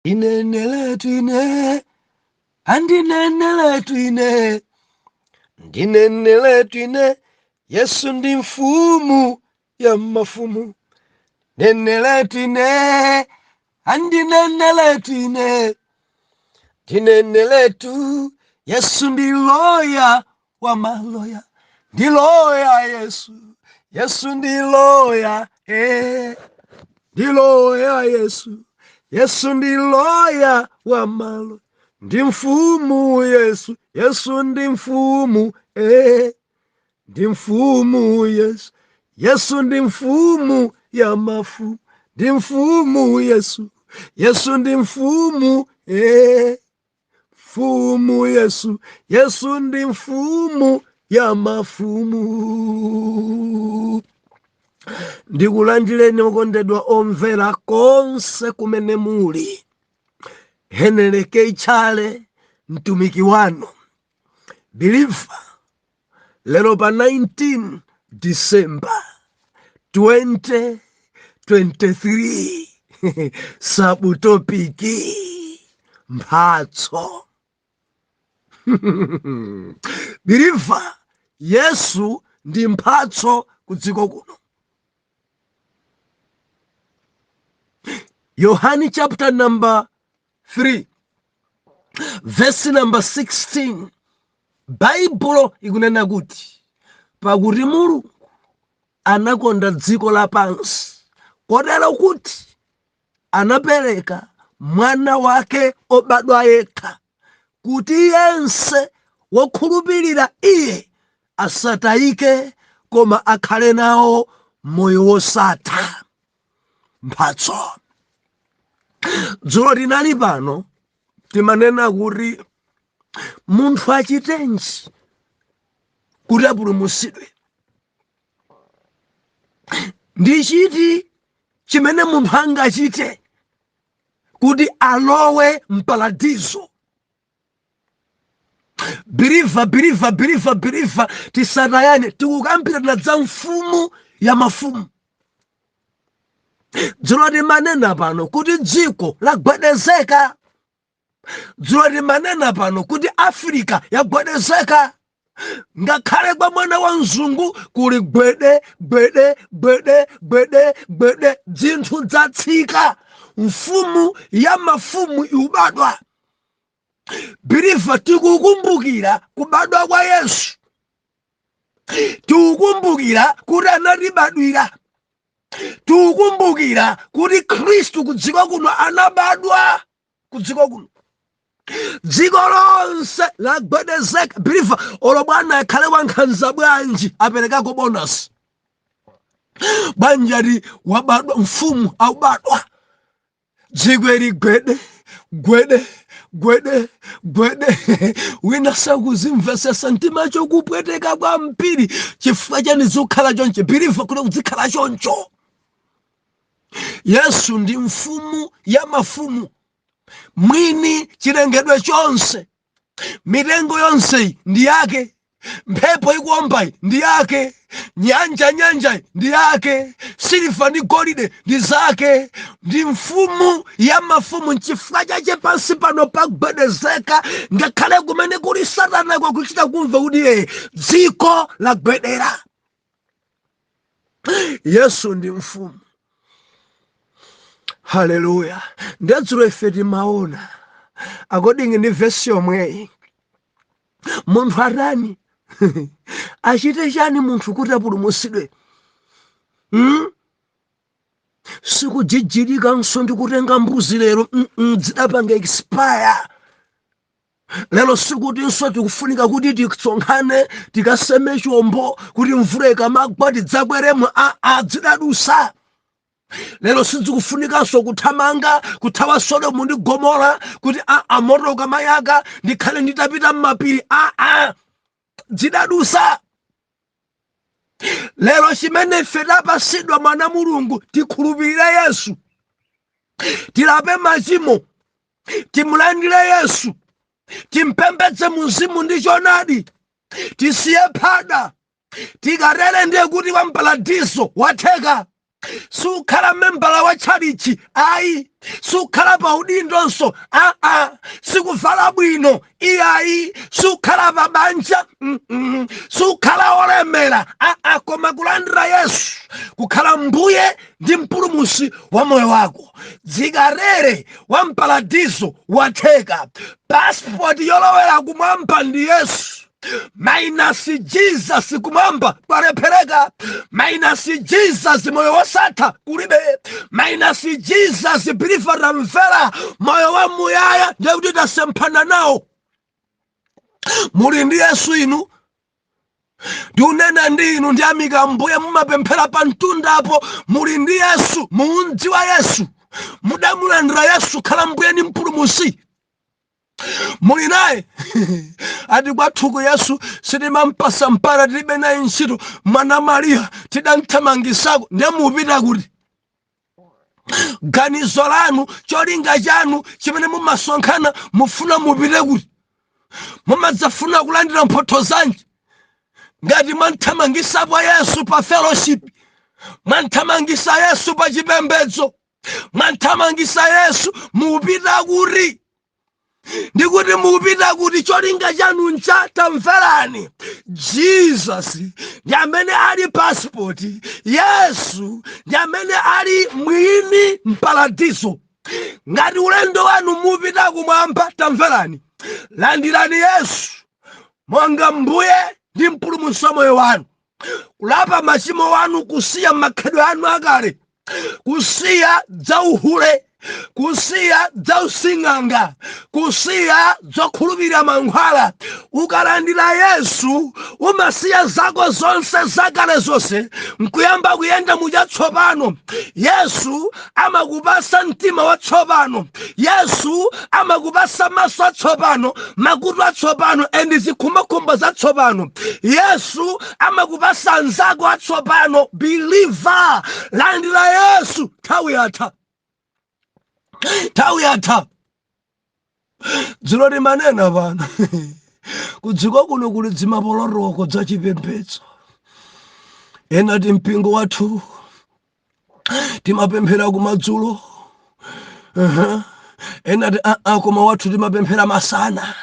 Ndineneletu ine, andineneletu ine, ndineneletu ine, Yesu ndi mfumu ya mafumu. Neneletu ine, andineneletu ine, ndineneletu, Yesu ndi loya wa maloya, ndi loya Yesu, Yesu ndi loya, eh. Ndi loya Yesu, Yesu ndi loya wa malo, ndi mfumu Yesu, Yesu ndi mfumu, eh, ndi mfumu Yesu, Yesu ndi mfumu ya mafumu, ndi mfumu Yesu, Yesu ndi mfumu, eh, mfumu Yesu, Yesu ndi mfumu ya mafumu. Ndikulandireni okondedwa omvera konse kumene muli. Henry K. Chale mtumiki wanu believer, lero pa 19 December 2023, subtopic mphatso. Believer, Yesu ndi mphatso ku dziko kuno. Yohani chapter number 3 verse number 16, Baibulo ikunena kuti pakuti Mulungu anakonda dziko lapansi kotero kuti anapereka mwana wake obadwa yekha, kuti yense wokhulupirira iye asatayike koma akhale nawo moyo wosatha. Mphatso. Dzulo tinali pano timanena kuti munthu achitenji kuti apulumutsidwe? Ndi chiti chimene munthu angachite kuti alowe mparadizo? Believer, believer, believer, believer, tisatayane. Tikukambirana za mfumu ya mafumu. Dzulo timanena pano kuti dziko lagwedezeka. Dzulo timanena pano kuti Africa yagwedezeka. Ngakhale kwa mwana wa mzungu kuli gwede gwede gwede gwede gwede, dzinthu dzatsika. Mfumu ya mafumu ikubadwa. Believer, tikukumbukira kubadwa kwa Yesu, tikukumbukira kuti anatibadwira, tikukumbukira kuti Khristu kudziko kuno anabadwa kudziko kuno. Dziko lonse lagwedezeka. Believer, olo bwana akhale wankhanza bwanji, aperekako bonus bwanji, ati wabadwa mfumu, akubadwa, dziko ili gwede gwede gwede gwede. Wina sakuzimvesesa, mtima chokupweteka kwambiri. Chifukwa chani zikukhala choncho? Believer, kuti kuzikhala choncho, Yesu ndi mfumu ya mafumu, mwini chilengedwe chonse. Mitengo yonseyi ndi yake, mphepo ikuombayi ndi yake, nyanja nyanjayi ndi yake, siliva ndi golide ndi zake. Ndi mfumu ya mafumu. Nchifukwa chache pansi pano pagwedezeka. Ngakhale kumene kuli Satana kwakuchita kumva kuti dziko lagwedera. Yesu ndi mfumu. Haleluya! Ndadzulo ife timaona according ndi vesi yomweyi, munthu atani, achite chani munthu kuti apulumutsidwe? Sikujijirikanso ndi kutenga mbuzi lero, zidapanga expire. Lero sikutinso tikufunika kuti tisonkhane tikaseme chombo kuti mvula ikamagwa tidzakweremo, aa, zidadusa. Lero sizikufunikanso kuthamanga kuthawa Sodomu ndi Gomora kuti aa, moto ukamayaka ndikhale nditapita m'mapiri, aa, zidadusa. Lero chimene ife tapasidwa mwana Mulungu, tikhulupirire Yesu, tilape machimo, timulandire Yesu, timpembedze mumzimu ndi choonadi, tisiye phada. Tikatere ndiye kuti wa mparadiso watheka. Sukhala membala wa tchalichi ayi, sukhala pa udindonso aa, sikuvala bwino iyayi, sukhala pa banja sukhala olemera aa, koma kulandira Yesu kukhala mbuye ndi mpulumutsi wa moyo wako. Dzikarere wa mparadiso watheka. Passport yolowera kumwamba ndi Yesu. Minus Jesus kumwamba kwalephereka. Minus Jesus moyo wosatha kulibe. Minus Jesus, believer, tamvera, moyo wa muyaya ndiye kuti tasemphana nawo. Muli ndi Yesu inu? Ndikunena ndi inu, ndiyamika Mbuye, mumapemphera pa mtundapo. Muli ndi Yesu? Muundziwa Yesu? Mudamulandira Yesu khala mbuye ndi mpulumutsi? Muli naye? Ati kwathuku Yesu sitimampasa mpata, tilibe naye ntchito, mwana Mariya tidamthamangisako. Ndiye mupita kuti? Ganizo lanu, cholinga chanu chimene mumasonkhana, mufuna mupite kuti? Mumadzafuna kulandira mphotho zanji ngati mwamthamangisapo Yesu pa fellowship, mwamthamangisa Yesu pa chipembedzo, mwamthamangisa Yesu? Mupita kuti? Ndikuti mupita kuti? Cholinga chanu ncha? Tamverani, Jesus ndi amene ali passport. Yesu ndi amene ali mwini mparadiso. Ngati ulendo wanu mupita kumwamba, tamverani, landirani Yesu monga mbuye ndi mpulumutsi wa moyo wanu, kulapa machimo wanu, kusiya makhalidwe anu akale, kusiya dzauhule, kusiya dzausing'anga, kusiya zokhulupirira mankhwala. Ukalandira Yesu umasiya zako zonse zakale zonse nkuyamba kuyenda muchatsopano. Yesu amakupasa mtima watsopano. Yesu amakupasa maso atsopano, makutu atsopano and zikhumbokhumbo zatsopano. Yesu amakupasa anzako atsopano. Believer, landira Yesu. Nthawi yatha, nthawi yatha. Dzulo limanena pano, kudziko kuno kuli dzimapoloroko dzachipembedzo. Ena ti mpingo wathu timapemphera kumadzulo. Ena ti aa, koma wathu timapemphera masana,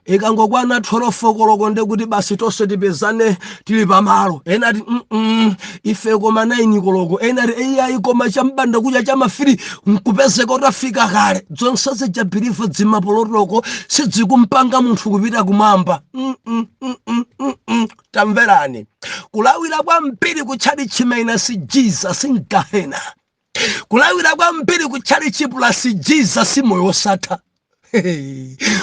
ikangokwana 12 koloko ndekuti basi tonse tipezane tili pamalo. Ena ti ife koma 9 koloko. Ena ti iyayi, koma chambanda kucha chamafiri nkupezeka utafika kale. Zonse zija, believer, dzimapoloroko sidzikumpanga munthu kupita kumwamba. Tamverani, kulawira kwambiri kutchalichi minus Jesus mgahena. Kulawira kwambiri kutchalichi plus Jesus moyo wosatha.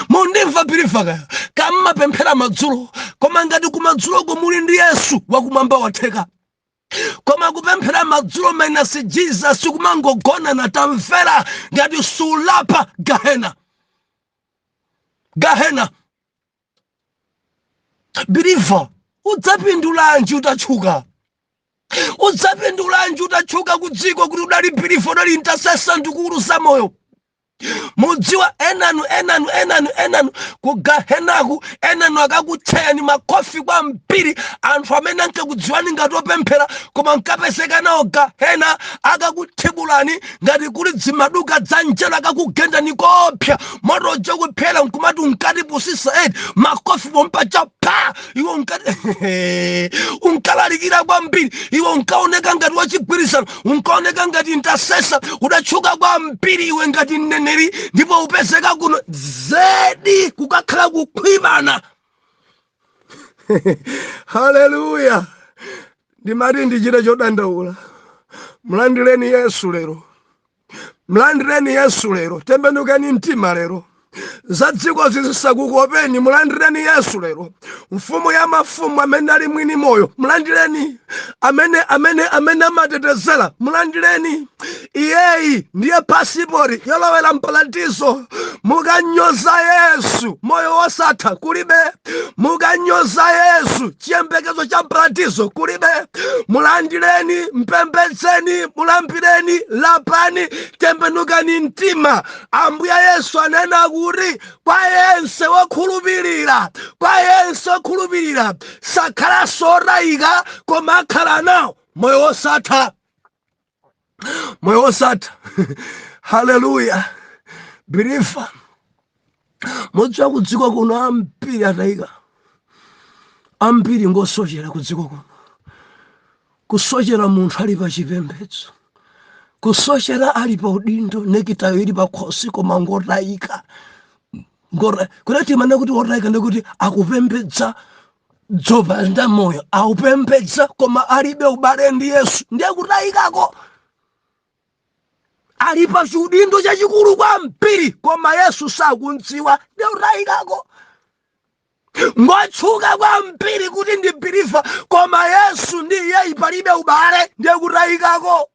Mundimva, believer? Kaya kammapemphera madzulo, koma ngati kumadzuloko muli ndi Yesu, wakumwamba watheka. Koma kupemphera madzulo minus Jesus kumangogona, tamvera, ngati sulapa, gahena, gahena. Believer, udzapindulanji utatchuka? Udzapindulanji utatchuka ku dziko kuti udali believer, udali intercessor, ndikulu za moyo? Mudziwa, enanu enanu enanu enanu kugahenaku, enanu akakutchayani makofi kwambiri. Anthu amene ankakudziwani ngati opemphera koma nkapezeka nawo gahena, akakuthibulani ngati kuli dzimaduka dzanjelo, akakugendani kopsa moto uja kuphera, nkumati unkatipusisa eti. Makofi pompacha pa iwe unkati unkalalikira kwambiri, iwe unkaoneka ngati wachigwirizano, unkaoneka ngati intercessor, udatchuka kwambiri iwe ngati mneneri, ndipo upezeka kuno zedi kukakhala kukhwimana. Haleluya! Ndimati ndichite chodandaula. Mlandireni Yesu lero, mlandireni Yesu lero. Tembenukani mtima lero, za dzikozi zisakukopeni. Mulandireni Yesu lero, mfumu ya mafumu, amene ali mwini moyo. Mulandireni amene amene amene amatetezera. Mulandireni iyeyi, ndiye pasipoti yolowera mparadiso. Mukanyoza Yesu, moyo wosatha kulibe. Mukanyoza Yesu, chiyembekezo cha mparadiso kulibe. Mulandireni, mpembedzeni, mulambireni, lapani, tembenukani mtima. Ambuye Yesu anena kuti kwa yense wokhulupirira, kwa yense wokhulupirira sakhalanso otayika koma akhala nawo moyo wosatha. Moyo wosatha. Haleluya. Believer, mudziwa kudziko kuno ambiri atayika, ambiri ngosochera kudziko kuno. Kusochera munthu ali pa chipembedzo, kusochera ali pa udindo, nekitayo ili pa khosi, koma ngotayika. Kuti timane kuti wotayika ndikuti akupembedza dzopanda moyo, akupembedza koma alibe ubale ndi Yesu, ndiye kutayikako. Ali pa chiudindo chachikulu kwambiri koma Yesu sakumdziwa, ndiye kutayikako. Ngotchuka kwambiri kuti ndi believer koma Yesu ndi iyeyi palibe ubale, ndiye kutayikako.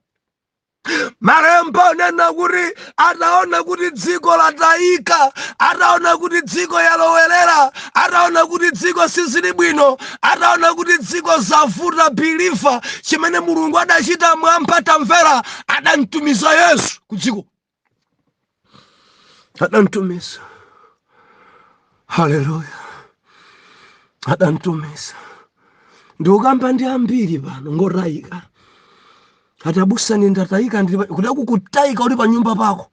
Malemba onena kuti ataona kuti dziko latayika, ataona kuti dziko yalowerera, ataona kuti dziko sizili bwino, ataona kuti dziko zavuta, believer, chimene Mulungu adachita mwamba, tamvera, adamtumiza Yesu ku dziko, adamtumiza. Haleluya, adamtumiza. Ndikukamba ndi ambiri pano ngotayika. Atabusani, ndatayika, ndili kuda kukutayika uli pa nyumba pako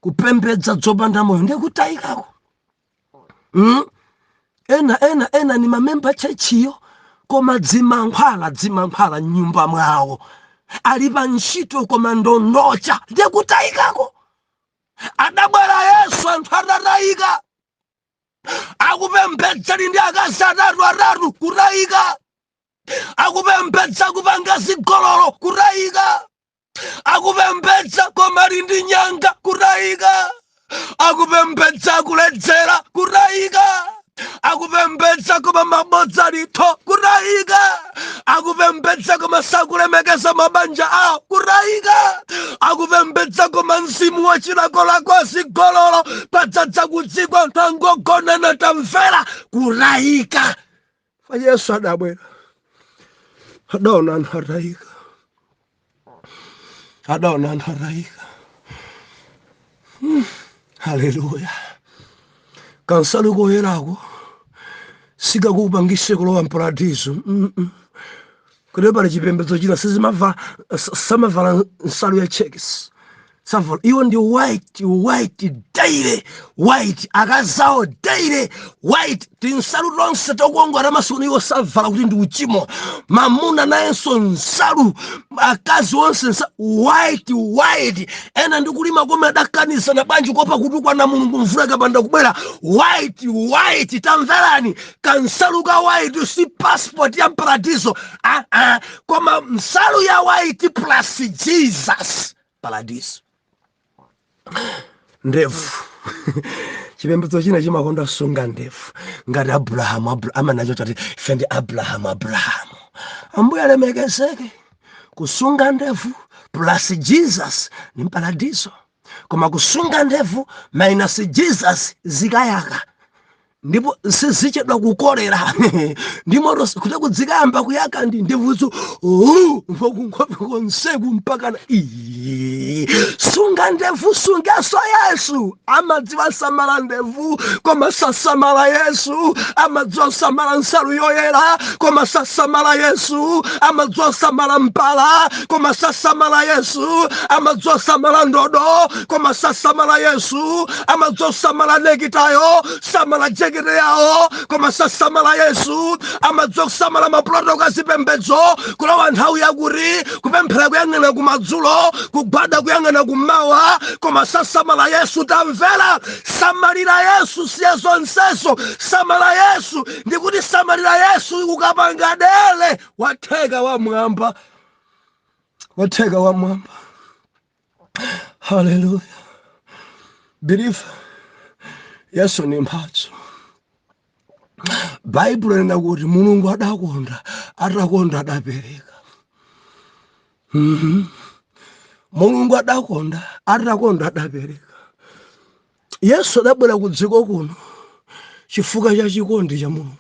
kupembedza dzopanda moyo, ndiye kutayikako. Ena ena ena ni mamemba chechiyo koma dzimankhwala, dzimankhwala mnyumba mwawo, ali pa ntchito koma ndondocha, ndiye kutayikako. Adabwera Yesu anthu atatayika, akupembedza ndi akazi atatu atatu, kutayika. Akupembedza kupanga zigololo, kutayika. Akupembedza koma ali ndi nyanga, kutayika. Akupembedza kuledzera, kutayika. Akupembedza koma mabodza litho, kutayika. Akupembedza koma sakulemekeza mabanja awo, kutayika. Akupembedza koma mzimu wachilakolako zigololo padzadza kudziko, anthu angogonana, tamvera, kutayika. Fa Yesu adabwera, adaona anthu atayika, adaona anthu atayika. Haleluya. Kansalu koyerako sikakupangise kulowa mparadiso. Kuti pali chipembedzo china sizimava samavala nsalu ya checks, savala iwo ndi white, white daily, white akazawo daily white. Tinsalu tonse tokongola masiku iwo savala kuti ndi uchimo. Mamuna nayenso nsalu, akazi onse white, white. Ena ndikulima komwe adakanizana bwanji kopa kutukwana Mulungu mvula ikapanda kubwera, white, white. Tamverani, kansalu ka white si passport ya mparadiso, ah, ah. Koma nsalu ya white plus Jesus, paradiso. Ndevu, chipembedzo china chimakonda sunga ndevu ngati Abrahamu. Amanacho chati ife ndi Abrahamu, Abrahamu, Ambuye alemekezeke. Kusunga ndevu plus Jesus ni mparadiso, koma kusunga ndevu minus Jesus zikayaka ndipo sizichedwa kukolera ndi moto, kuti kudzikayamba kuyaka ndi ndevuzo kunkhope konseku mpakana. Ii, sunga ndevu, sungaso Yesu. Amadziwa samala ndevu koma sasamala Yesu. Amadziwa samala nsalu yoyera koma sasamala Yesu. Amadziwa samala mpala koma sasamala Yesu. Amadziwa samala ndodo koma sasamala Yesu. Amadziwa samala nekitayo, samala jekete yawo koma sasamala Yesu. Amadziwa kusamala maprotocol azipembedzo, kulowa nthawi yakuti, kupemphera kuyang'ana kumadzulo, kugwada kuyang'ana kummawa, koma sasamala Yesu. Tamvera, samalira Yesu, siya zonsezo, samala Yesu. Ndikuti samalira Yesu, ukapanga dele watheka wamwamba, watheka wamwamba. Haleluya. Believer, Yesu ni mphatso. Baibulo lina kuti Mulungu adakonda, atakonda adapereka. Mulungu adakonda, atakonda adapereka. Yesu adabwera ku dziko kuno chifukwa cha chikondi cha Mulungu,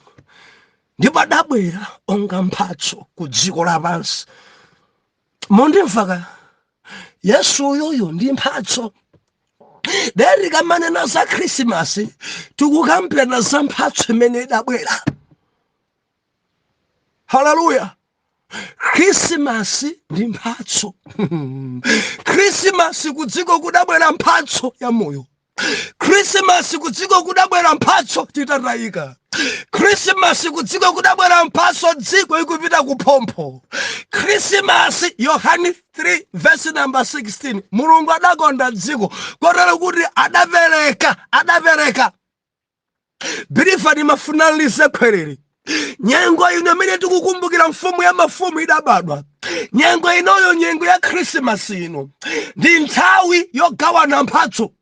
ndipo adabwera onga mphatso ku dziko lapansi. Mundimvaka? Yesu uyuyu ndi mphatso. Deri kamanena za Khrisimasi, tikukambirana za mphatso imene idabwera. Haleluya. Khrisimasi ndi mphatso. Khrisimasi kudziko kudabwera mphatso ya moyo. Khrisimasi kudziko kudabwera mphatso titatayika. Khrisimasi kudziko kudabwera mphatso dziko ikupita kuphompho. Khrisimasi, Yohani 3 verse number 16, Mulungu adakonda dziko kotero kuti adapereka, adapereka. Believer, ndimafuna lize khwerere. Nyengo ino imene tikukumbukira mfumu ya mafumu idabadwa, nyengo inoyo, nyengo ya Khrisimasi ino, ndi nthawi yogawana mphatso.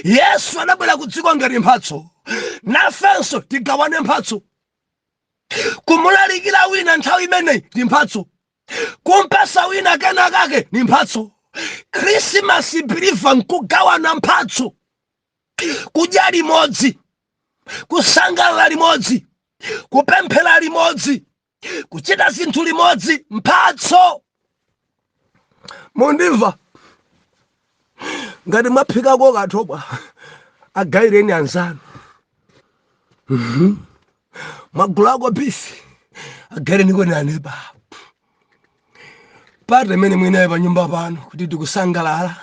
Yesu adabwera ku dziko ngati mphatso, nafenso tigawane mphatso. Kumulalikira wina nthawi imeneyi ndi mphatso, kumpasa wina kena kake ndi mphatso. Khrisimasi, believer, nkugawana mphatso, kudya limodzi, kusangalala limodzi, kupemphera limodzi, kuchita zinthu limodzi, mphatso. Mundimva? Ngati mwaphikako kathobwa, agayireni anzanu. Mwagulako beef, agayireni kweni aneba. Party imene mwinayo pa nyumba pano kuti tikusangalala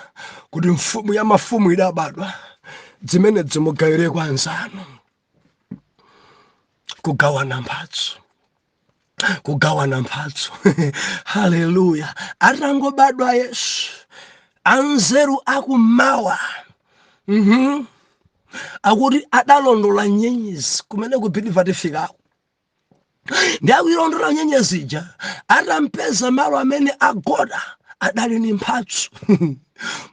kuti mfumu ya mafumu idabadwa, zimene zimugayire kwa anzanu. Kugawana mphatso, kugawana mphatso. Haleluya! Atangobadwa Yesu, anzeru akummawa akuti adalondola nyenyezi kumene kupitibva tifikako. Ndi akuilondola nyenyezi ija, atampeza malo amene agona, adali ndi mphatso,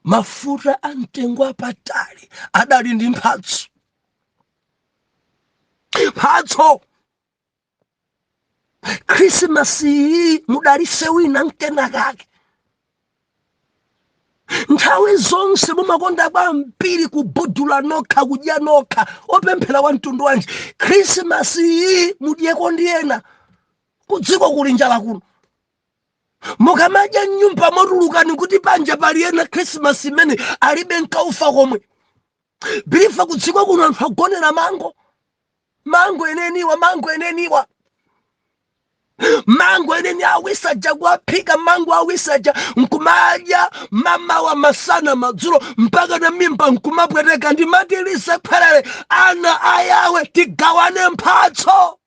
mafuta a mtengo apatali. Adali ndi mphatso, mphatso. Khrisimasi iyi mudalise wina mkena kake. Nthawi zonse mumakonda kwambiri kubudula nokha, kudya nokha. Opemphera wa mtundu wanji? Khrisimasi iyi mudyeko ndi ena. Kudziko kuli njala kuno. Mukamadya mnyumba motulukani kuti panja pali ena Khrisimasi imene alibe nkaufa komwe. Believer, kudziko kuno anthu agonera mango, mango eneniwa, mango eneniwa, mango eneni awisaja, kuwaphika mango awisaja nkumadya mamawa, masana, madzulo, mpaka na mimba nkumapweteka. Ndimatilize khwerere, ana ayawe, tigawane mphatso.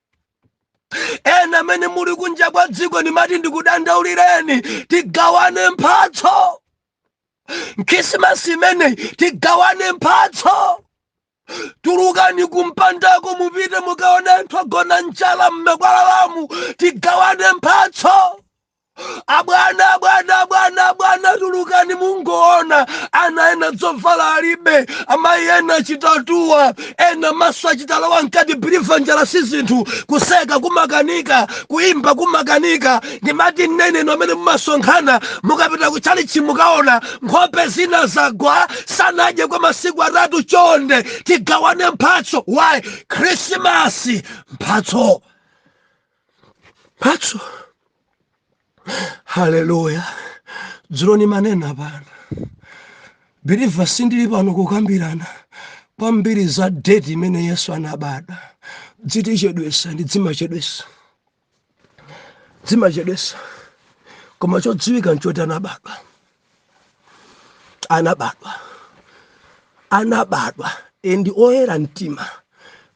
Ena amene muli kunja kwa dziko, ndimati ndikudandaulireni, tigawane mphatso. Khrisimasi imeneyi tigawane mphatso. Tulukani kumpandako, mupite mukaone anthu agona njala mmakwalalamu. Tigawane mphatso. Abwana, abwana, abwana, abwana, tulukani mungoona ana ena dzovala alibe, amayi ena chitatuwa, ena maso achitalawa mkati. Believer, njala si zinthu. Kuseka kumakanika, kuimba kumakanika. Ndimati nneneno amene mumasonkhana, mukapita kutchalichi mukaona nkhope zina zagwa, sanadye kwa masiku 3. Chonde tigawane mphatso. Why? Khrisimasi mphatso, mphatso. Haleluya! Dzulo nimanena pano, believer, sindili pano kukambirana kwambiri za date imene Yesu anabadwa. Dzitichedwesa ndi dzimachedwesa, dzimachedwesa, koma chodziwika nchoti anabadwa, anabadwa, anabadwa. Endi oyera mtima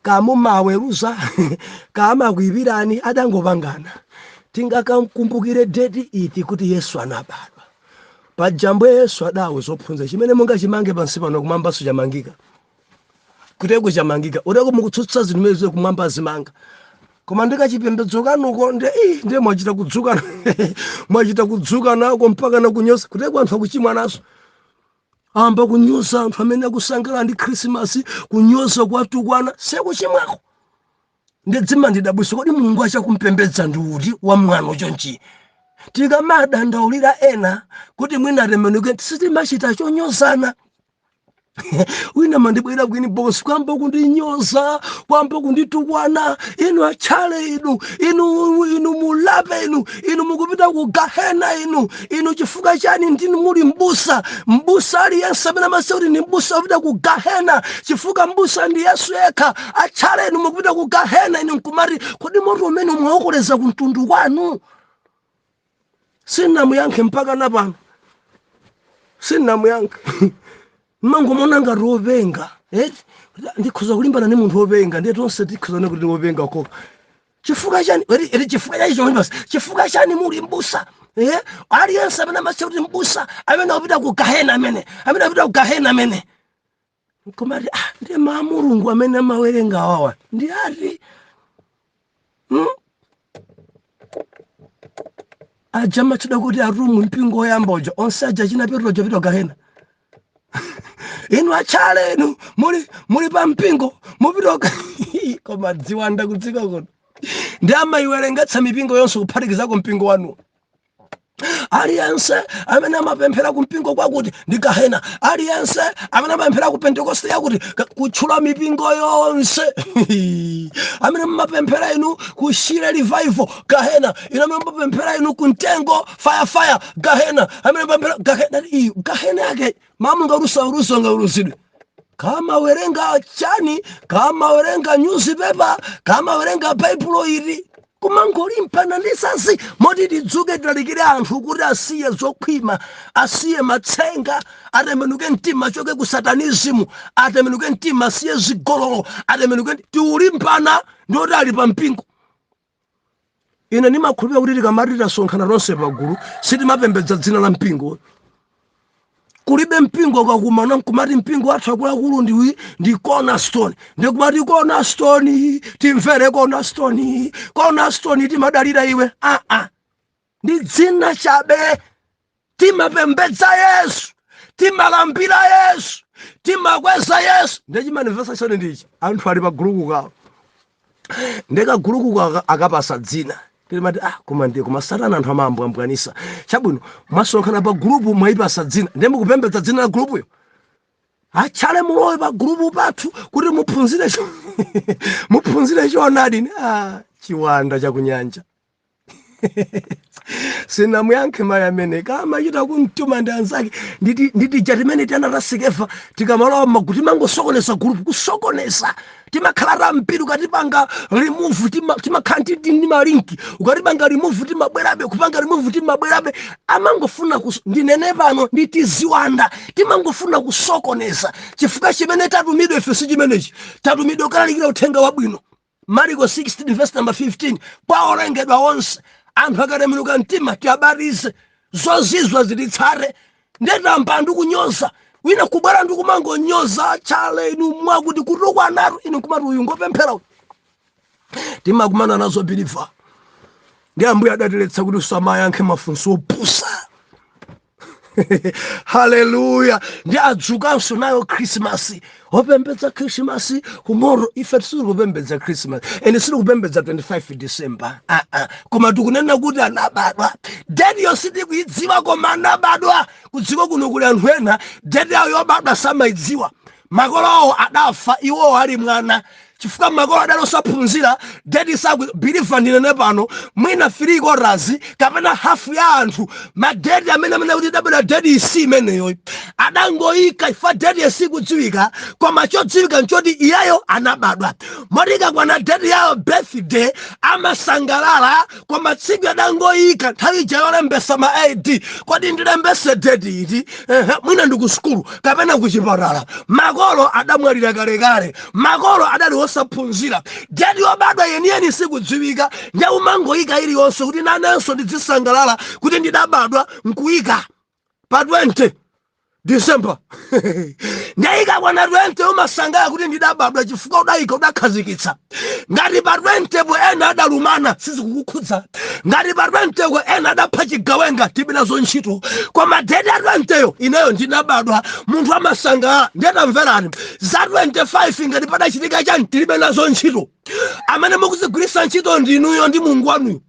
kamumaweruza kamakuipirani, adangopangana tingakamkumbukire date iti kuti Yesu anabadwa. Pajambo Yesu adawuza ophunzira, chimene mungachimange pansi pano kumwambanso chamangika, kuteko chamangika, uteko mukutsutsa zinthu zimene kumwamba zimanga. Koma ndikachipembedzo kanuko ndi ii, ndiye mwachita kudzuka, mwachita kudzuka nako mpaka nakunyoza. Kuteko anthu akuchimwa naso, amba kunyoza anthu amene akusangalala ndi Khrisimasi, kunyoza, kwatukwana, sekuchimwako. Ndidzima ndidabwisa, kodi Mulungu achakumpembedza ndi uti wa mwano chonchi? Tikamadandaulira ena kuti mwina atembenuke, sitimachita chonyozana. Wina mandibwera ku inbox kwamba kundinyoza, kwamba kunditukwana: "Inu achale, inu, inu, inu mulape, inu, inu mukupita ku gahena, inu, inu chifukwa chani ndinu muli mbusa? Mbusa aliyense amene amase kuti ndi mbusa kupita ku gahena, chifukwa mbusa ndi Yesu yekha. Achale inu mukupita ku gahena." Inu nkumati, kodi moto umene mwaukoleza ku mtundu kwanu? Sinamuyankhe mpaka napano, sinamuyankhe. Mangomona ngati wopenga eti. Ndikhoza kulimbana ndi munthu wopenga, ndiye tonse tikhoza kuti ndi wopenga koka. Chifukwa chani eri eri? Chifukwa chani chomwe basi? Chifukwa chani muli mbusa? Aliyense amene amatcha kuti mbusa amene akupita ku gahena, amene akupita ku gahena, amene nkumati, ah, ndiye ma Mulungu amene amawerenga awawa ndi ati, Aja amatchedwa kuti atumwi, mpingo woyamba uja, onse aja china Petro uja pita ku gahena. Inu achale, inu muli pa mpingo mupita koma dziwanda kudziko kuno ndi amayiwerengetsa mipingo yonse kuphatikizako mpingo wanu. Aliyense amene amapemphera ku mpingo kwakuti ndi gahena, aliyense amene amapemphera ku Pentekoste yakuti, kutchula mipingo yonse. Amene mumapemphera inu ku Shire Revival, gahena. Inu amene mumapemphera inu ku Mtengo Fire Fire, gahena. Amene mumapemphera, gahena. Iyi gahena yake mamunga rusa ngauruzidwe. Kama werenga chani? Kama werenga newspaper? Kama werenga Baibulo? Ili kumangolimbana ndi sasi moti tidzuke tilalikire anthu kuti asiye zokhwima, asiye matsenga, atembenuke mtima, achoke ku satanism, atembenuke mtima, asiye zigololo, atembenuke. Tiulimbana ndi oti ali pa mpingo. Ine ndimakhulupirira kuti tikamati tasonkhana tonse pagulu, sitimapembedza dzina la mpingo. Kulibe mpingo ukakumana nkumati mpingo wathu akuluakulu ndi Cornerstone, ndikumati, "Cornerstone, timvere Cornerstone, Cornerstone, timadalira iwe." Aa, ndi dzina chabe. Timapembedza Yesu, timalambira Yesu, timakweza Yesu. Ndechimanimvesa chisoni ndichi, anthu ali pa gulupu kawo, ndekagulupu akapasa dzina, timati, ah, koma ndiye koma satana, anthu amambwambwanisa. Chabwino, mwasonkhana pa gulupu, mwayipasa dzina, ndiye mukupembedza dzina la gulupuyo. Achale, mulowe pa gulupu pathu kuti muphunzire choonadi. Ah, chiwanda chakunyanja. Sinamuyankhe mayi amene kamachita kumtuma ndi anzake. Nditi timene tiana tasikefa tikamalowa mmagu timangosokoneza gulupu, kusokoneza. Timakhala tambiri, ukatipanga remove timakhala ndi ma link, ukatipanga remove timabwerabe, kupanga remove timabwerabe. Amangofuna ndinene pano, nditi ziwanda, timangofuna kusokoneza, chifukwa chimene tatumidwe ife si chimenechi. Tatumidwe kalalikira uthenga wabwino, Mariko 16 verse number 15, kwa olengedwa onse. Anthu akatembenuka mtima tiabatize, zozizwa zilitsate. Ndetamba ndikunyoza wina kubwera ndikumangonyoza, chale inu mwakuti kutukwanatu, inu kumati uyu ngopemphera uyu. Timakumana nazo believer, ndi Ambuye adatiletsa kuti usamayankhe mafunso opusa. Haleluya! Ndi adzukanso nayo Krismasi, opembedza Krismasi kumoro. Ife sitikupembedza Krismasi ene, sitikupembedza 25 December, ah, ah. Koma tikunena kuti anabadwa, date yo sitikuidziwa, koma anabadwa. Kudziko kuno kuli anthu ena date yawo yobadwa samayidziwa. Makolo awo adafa iwowo ali mwana, chifukwa makolo adali osaphunzira, date saku. Believer, ndinene pano, mwina 3 quarters kapena hafu ya anthu, ma date amene kuti idabwera date isi imeneyo adangoyika ifa date yesikudziwika, koma chodziwika nchoti iyeyo anabadwa. Moti ikakwana date yawo birthday amasangalala, koma tsiku adangoyika nthawi ija yolembesa ma ID, kodi ndilembese date iti? Ehe, mwina ndi ku sukulu kapena ku chipatala. Makolo adamwalira kalekale, makolo adali osaphunzira, date yobadwa yeniyeni sikudziwika, ndiye umangoyika iliyonse kuti nanenso ndidzisangalala kuti ndidabadwa, nkuyika pa 20 December. Ndayika kwana 20, umasangalala kuti ndidabadwa, chifukwa udayika, udakhazikitsa. Ngati pa 20 po ena adalumana, sizikukukhudza. Ngati pa 20 po ena adapha chigawenga, tilibe nazo ntchito, koma date ya 20 yo ineyo ndinabadwa, munthu amasangalala. Ndiyetamverani, za 25 ngati padachitika chani, tilibe nazo ntchito. Amene mukuzigwiritsa ntchito ndinuyo ndi Mulungu wanuyo,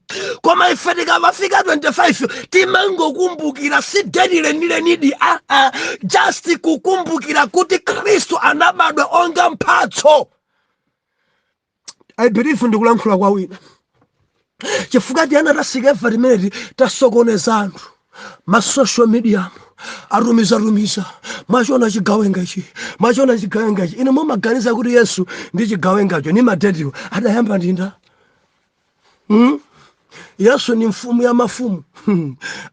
koma ife tikamafika 25 timangokumbukira, si date lenilenidi, aa, just kukumbukira kuti Khristu anabadwa onga mphatso. I believe ndikulankhula kwa wina, chifukwa tiyana tasikefa timeneti tasokoneza anthu. Ma social media atumizatumiza, mwachiona chigawenga ichi, mwachiona chigawenga ichi. Ine mumaganiza kuti Yesu ndi chigawengacho ni ma date wo adayamba ndinda? Yesu ni mfumu ya mafumu.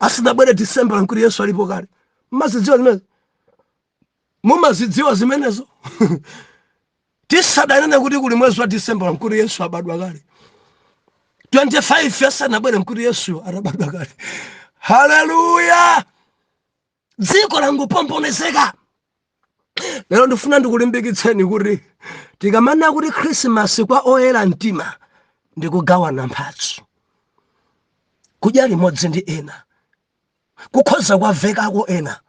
Asadabwere December nkuti Yesu alipo kale. Mumazidziwa zimenezo? Mumazidziwa zimenezo? Tisadanene kuti kuli mwezi wa December nkuti Yesu abadwa kale. 25 asanabwere nkuti Yesu atabadwa kale. Haleluya! Dziko langopomponezeka. Lero ndifuna ndikulimbikitseni kuti tikamanena kuti Khrisimasi kwa oyera mtima ndikugawana mphatso, kudya limodzi ndi ena, kukhoza kwavekako ena,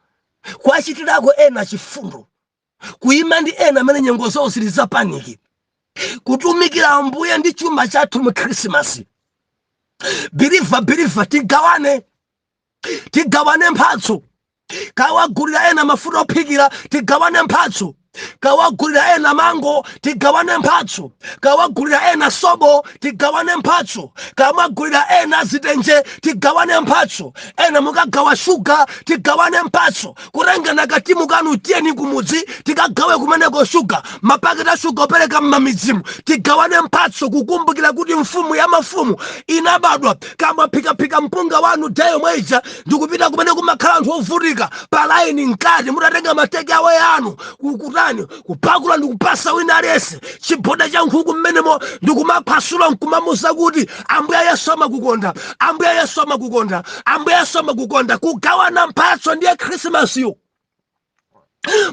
kwachitirako ena chifundo, kuyima ndi ena amene nyengo zawo zili za panic, kutumikira Ambuye ndi chuma chathu mu Khrisimasi. Believer, believer, tigawane, tigawane mphatso. Kawagulira ena mafuta ophikira, tigawane mphatso. Kawagulira ena mango, tigawane mphatso. Kawagulira ena sobo, tigawane mphatso. Kamwagulira ena zitenje, tigawane mphatso. Ena mukagawa shuga, tigawane mphatso. Kutengana katimu kanu, tiyeni kumudzi tikagawe kumeneko shuga, mapaketi a shuga opereka mmamidzimu, tigawane mphatso, kukumbukira kuti mfumu ya mafumu inabadwa. Kamwaphikaphika mpunga wanu day yomwe ija ndikupita kumene kumakhala anthu ovutika pa laini, mkati mutatenga ma take away anu, kukutani, kupakula ndikupasa wina aliyense chiboda cha nkhuku mmenemo, ndikumaphwasula nkumamuza kuti Ambuye Yesu amakukonda, Ambuye Yesu amakukonda, Ambuye Yesu amakukonda. Kugawana mphatso ndiye Khrisimasiyo.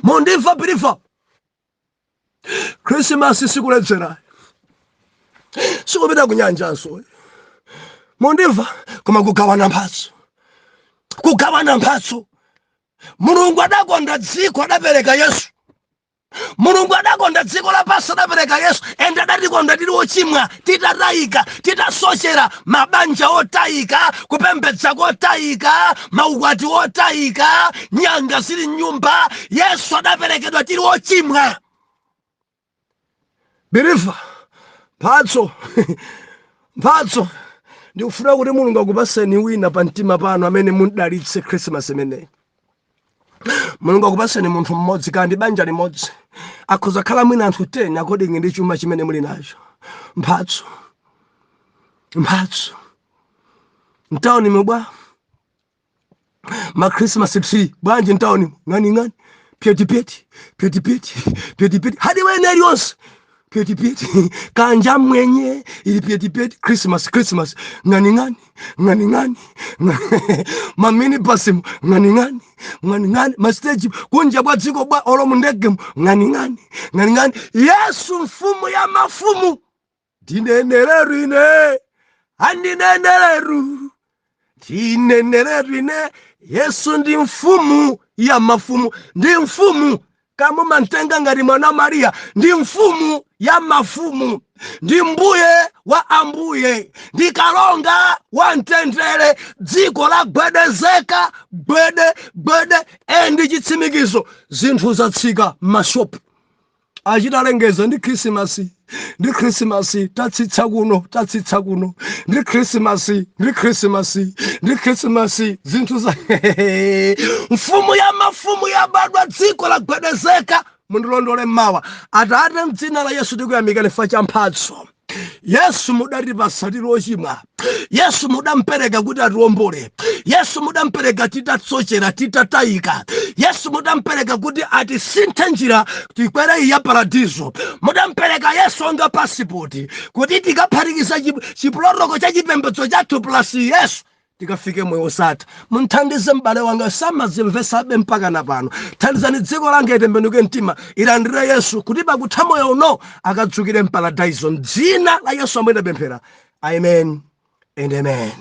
Mundimva, believer? Khrisimasi sikuledzera, sikupita kunyanjanso, mundimva? Koma kugawana mphatso, kugawana mphatso. Mulungu adakonda dziko, adapereka Yesu. Mulungu adakonda dziko lapansi, adapereka Yesu. Ende adatikonda tili ochimwa, titatayika, titasochera, mabanja otayika, kupembedza kotayika, maukwati otayika, nyanga zili mnyumba. Yesu adaperekedwa tili ochimwa. Believer, mphatso, mphatso. Ndikufuna kuti Mulungu akupaseni wina pa mtima pano amene mundalitse Christmas imeneyi. Mulungu akupaseni munthu mmodzi kandi banja limodzi, akhoza khala mwina anthu 10 according ndi chuma chimene muli nacho. Mphatso, mphatso. Mtawuni mubwa ma Christmas tree bwanji? Mtawuni ng'ani ng'ani, pyeti pyeti pyeti pyeti pyeti pyeti, hadi wene iliyonse pyeti pyeti, kanja mwenye ili pyeti pyeti. Christmas, Christmas, ng'ani ng'ani ng'ani ng'ani, ma minibus ng'ani ng'ani ng'ani ng'ani, ma stage kunja kwa dziko bwa, olo mundegemo ng'ani ng'ani ng'ani ng'ani. Yesu mfumu ya mafumu, ndinenereru ine, andinenereru, ndinenereru ine. Yesu ndi mfumu ya mafumu, ndi mfumu. Kamumantenga ngati mwana Mariya, ndi mfumu ya mafumu, ndi mbuye wa ambuye, ndi kalonga wa mtendere. Dziko lagwedezeka, gwede gwede. Endi chitsimikizo, zinthu zatsika m'mashopu. Achitalengeza ndi Khrisimasi, ndi Khrisimasi, tatsitsa kuno, tatsitsa kuno, ndi Khrisimasi, ndi Khrisimasi, ndi Khrisimasi. Zinthu za mfumu ya mafumu yabadwa, dziko lagwedezeka. Mundilondole mmawa. Atate, mdzina la Yesu tikuyamikani chifukwa cha mphatso. Yesu mudatipasa tili ochimwa. Yesu mudampereka kuti atiwombole. Yesu mudampereka titasochera, titatayika. Yesu mudampereka kuti atisinthe njira, tikwere iyi ya paradizo. Mudampereka Yesu onga pasipoti kuti tikaphatikiza chiprotocol cha chipembedzo chathu plus Yesu, tikafike moyo wosatha. Munthandize m'bale wanga samazimvesabe mpaka na pano. Thandizani dziko langa itembenuke mtima, ilandire Yesu, kuti pakutha moyo uno akadzukire mparadizo. Mdzina la Yesu amene ndapemphera, amen and amen.